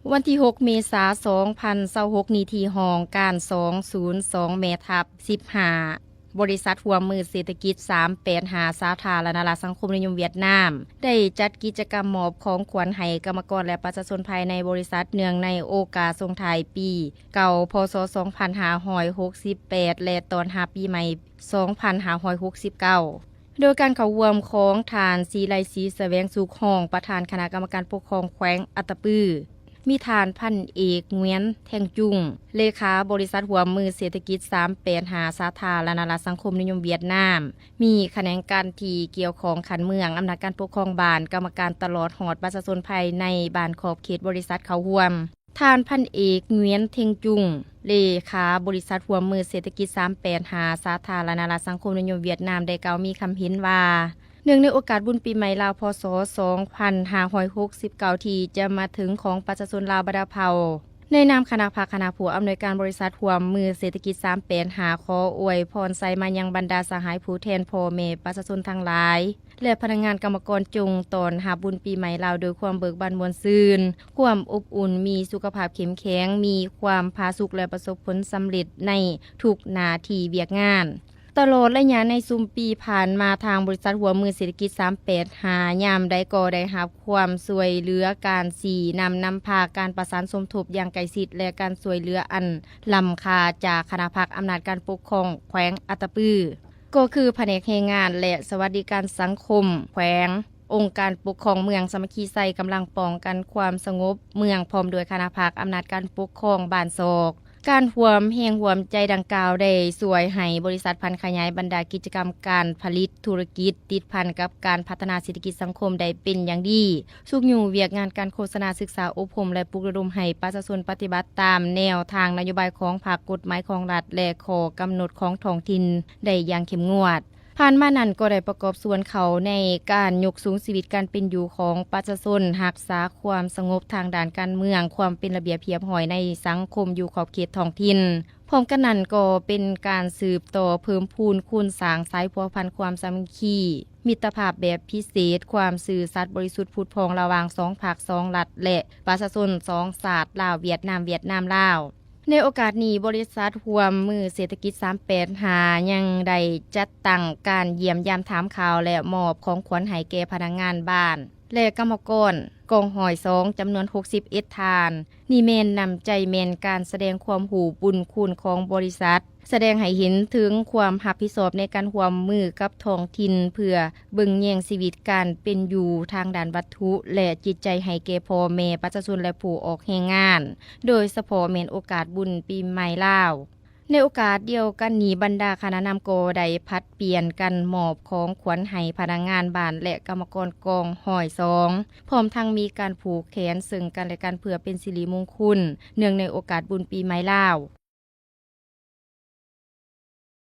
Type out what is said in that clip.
ວັນທີຫົກ ເມສາ ສອງພັນຊາວຫົກ ນີ້ ທີ່ຫ້ອງການ ສອງສູນສອງ ແມ່ທັບ ສິບຫ້າ ບໍລິສັດຮ່ວມມືເສດຖະກິດ ສາມແປດຫ້າ ສາທາລະນະລັດສັງຄົມນິຍົມຫວຽດນາມ ໄດ້ຈັດກິດຈະກຳມອບຂອງຂວັນໃຫ້ກຳມະກອນ ແລະ ປະຊາຊົນພາຍໃນບໍລິສັດ ເນື່ອງໃນໂອກາດສົ່ງທ້າຍປີເກົ່າ ພ.ສ. ສອງພັນຫ້າຮ້ອຍຫົກສິບແປດ ແລະ ຕ້ອນຮັບປີໃໝ່ ສອງພັນຫ້າຮ້ອຍຫົກສິບເກົ້າ ໂດຍການເຂົ້າຮ່ວມຂອງທ່ານ ສີໄລສີ ສະແຫວງສຸກ ຮອງປະທານຄະນະກຳມະການປົກຄອງແຂວງອັດຕະປື, ມີທ່ານພັນເອກ ຫງວຽນ ແທງຈຸງ ເລຂາບໍລິສັດຮ່ວມມືເສດຖະກິດ ສາມແປດຫ້າ ສາທາລະນະລັດສັງຄົມນິຍົມຫວຽດນາມ, ມີຂະແໜງການທີ່ກ່ຽວຂ້ອງຂັ້ນເມືອງ, ອຳນາດການປົກຄອງບ້ານ, ກຳມະການ ຕະຫຼອດຮອດປະຊາຊົນພາຍໃນບ້ານຂອບເຂດບໍລິສັດເຂົ້າຮ່ວມ. ທ່ານພັນເອກ ຫງວຽນ ເທັງຈຸງ ເລຂາບໍລິສັດຮ່ວມມືເສດຖະກິດ ສາມແປດຫ້າ ສາທາລະນະລັດສັງຄົມນິຍົມຫວຽດນາມ ໄດ້ກ່າວມີຄຳເຫັນວ່າ ເນື່ອງໃນໂອກາດບຸນປີໃໝ່ລາວ ພ.ສ. ສອງພັນຫ້າຮ້ອຍຫົກສິບເກົ້າ ທີ່ຈະມາເຖິງຂອງປະຊາຊົນລາວບັນດາເຜົ່າ, ໃນນາມຄະນະພັກ, ຄະນະຜູ້ອຳນວຍການບໍລິສັດຮ່ວມມືເສດຖະກິດ ສາມແປດຫ້າ ຂໍອວຍພອນໄຊມາຍັງບັນດາສະຫາຍຜູ້ແທນພໍ່ແມ່ປະຊາຊົນທັງຫຼາຍ ແລະ ພະນັກງານກຳມະກອນ ຈົ່ງຕ້ອນຮັບບຸນປີໃໝ່ລາວໂດຍຄວາມເບີກບານມ່ວນຊື່ນ, ຄວາມອົບອຸ່ນ, ມີສຸຂະພາບເຂັ້ມແຂງ, ມີຄວາມຜາສຸກ ແລະ ປະສົບຜົນສຳເລັດໃນທຸກໜ້າທີ່ວຽກງານ. ຕະຫຼອດໄລຍະໃນຊຸມປີຜ່ານມາ, ທາງບໍລິສັດຮ່ວມມືເສດຖະກິດ ສາມແປດຫ້າ ຍາມໃດກໍໄດ້ຮັບຄວາມຊ່ວຍເຫຼືອການຊີ້ນຳນຳພາ, ການປະສານສົມທົບຢ່າງໃກ້ຊິດ ແລະ ການຊ່ວຍເຫຼືອອັນລ້ຳຄ່າຈາກຄະນະພັກອຳນາດການປົກຄອງແຂວງອັດຕະປື. ກໍຄືພະແນກແຮງງານ ແລະ ສະຫວັດດີການສັງຄົມແຂວງ, ອົງການປົກຄອງເມືອງສາມັກຄີໄຊ, ກຳລັງປ້ອງກັນຄວາມສະຫງົບເມືອງ ພ້ອມດ້ວຍຄະນະພັກອຳນາດການປົກຄອງບ້ານຊອກ. ການຮ່ວມແຮງຮ່ວມໃຈດັ່ງກ່າວ ໄດ້ຊ່ວຍໃຫ້ບໍລິສັດຜັນຂະຫຍາຍບັນດາກິດຈະກຳການຜະລິດທຸລະກິດ ຕິດພັນກັບການພັດທະນາເສດຖະກິດສັງຄົມໄດ້ເປັນຢ່າງດີ. ຊຸກຍູ້ວຽກງານການໂຄສະນາ, ສຶກສາອົບຮົມ ແລະ ປຸກລະດົມໃຫ້ປະຊາຊົນປະຕິບັດຕາມແນວທາງນະໂຍບາຍຂອງພັກ, ກົດໝາຍຂອງລັດ ແລະ ຂໍ້ກຳນົດຂອງທ້ອງຖິ່ນໄດ້ຢ່າງເຂັ້ມງວດ. ຜ່ານມານັ້ນກໍໄດ້ປະກອບສ່ວນເຂົ້າໃນການຍົກສູງຊີວິດການເປັນຢູ່ຂອງປະຊາຊົນ, ຮັກສາຄວາມສະຫງົບທາງດ້ານການເມືອງ, ຄວາມເປັນລະບຽບຮຽບຮ້ອຍໃນສັງຄົມຢູ່ຂອບເຂດທ້ອງຖິ່ນ. ພ້ອມກັນນັ້ນກໍເປັນການສືບຕໍ່ເພີ່ມພູນຄູນສ້າງສາຍພົວພັນຄວາມສາມັກຄີ, ມິດຕະພາບແບບພິເສດ, ຄວາມຊື່ສັດບໍລິສຸດຜຸດຜ່ອງລະຫວ່າງສອງພັກ, ສອງລັດ ແລະ ປະຊາຊົນສອງຊາດ ລາວ-ຫວຽດນາມ, ຫວຽດນາມ-ລາວ. ໃນໂອກາດນີ້, ບໍລິສັດຮ່ວມມືເສດຖະກິດ ສາມແປດຫ້າ ຍັງໄດ້ຈັດຕັ້ງການຢ້ຽມຢາມຖາມຂ່າວ ແລະ ມອບຂອງຂວັນໃຫ້ແກ່ພະນັກງານບ້ານ ແລະ ກຳມະກອນກອງຮ້ອຍສອງ ຈຳນວນ ຫົກສິບເອັດ ທ່ານ. ນີ້ແມ່ນນ້ຳໃຈ, ແມ່ນການສະແດງຄວາມຮູ້ບຸນຄຸນຂອງບໍລິສັດ, ສະແດງໃຫ້ເຫັນເຖິງຄວາມຮັບຜິດຊອບໃນການຮ່ວມມືກັບທ້ອງຖິ່ນ ເພື່ອເບິ່ງແຍງຊີວິດການເປັນຢູ່ທາງດ້ານວັດຖຸ ແລະ ຈິດໃຈໃຫ້ແກ່ພໍ່ແມ່ປະຊາຊົນ ແລະ ຜູ້ອອກແຮງງານ, ໂດຍສະເພາະແມ່ນໂອກາດບຸນປີໃໝ່ລາວ. ໃນໂອກາດດຽວກັນນີ້, ບັນດາຄະນະນຳກໍໄດ້ຜັດປ່ຽນກັນມອບຂອງຂວັນໃຫ້ພະນັກງານບ້ານ ແລະ ກຳມະກອນກອງຮ້ອຍສອງ ພ້ອມທັງມີການຜູກແຂນເຊິ່ງກັນ ແລະ ກັນ ເພື່ອເປັນສິລິມົງຄຸນ ເນື່ອງໃນໂອກາດບຸນປີໃໝ່ລາວ.